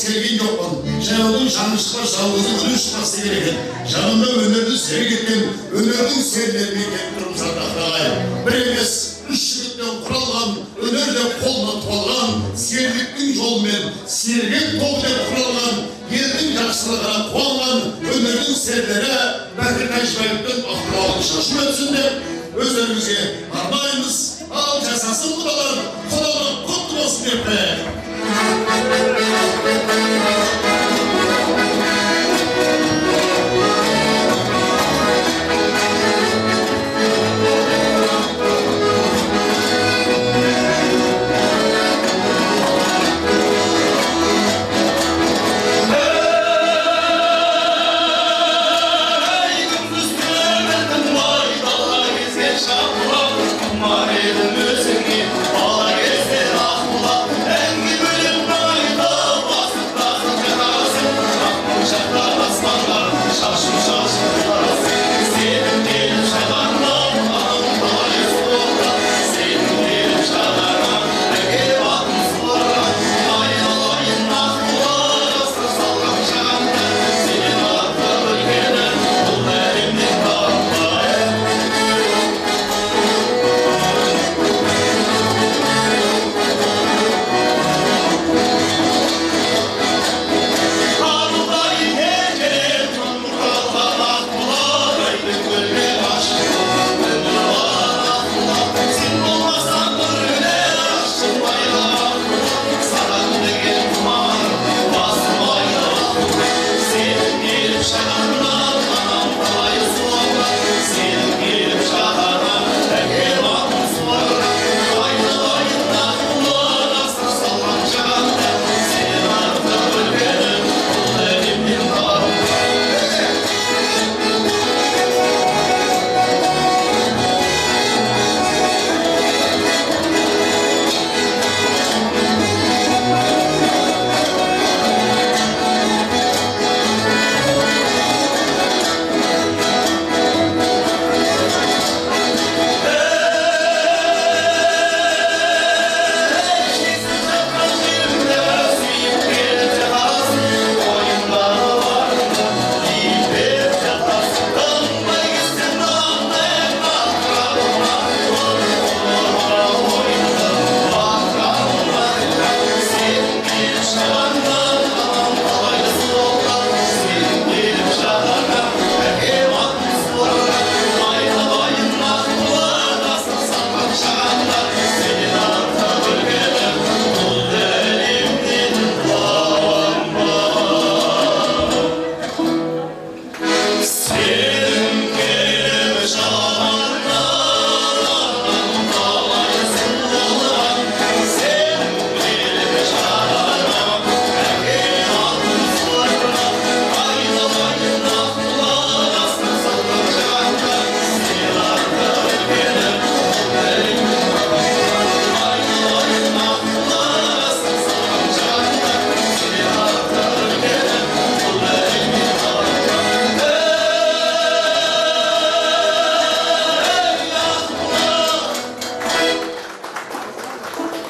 Келген жоқпын. Жаяудың жаны шықпас, жалғыздың үні шықпас деген екен. Жанымда өнерді серік еткен өнердің серілерімен келіп тұрмыз, ардақты ағайын. Бір емес, үш жігіттен құралған, өнер деп қолына туалған, серіліктің жолымен Сергек тобы деп құралған, елдің жақсылығына қуанған өнердің серілері Бәкір Тәжібаевтың ақ шашу өтсін деп өздеріңізге арнаймыз. Ал жасасын, құдалар, құдалық құтты болсын деп қояйық.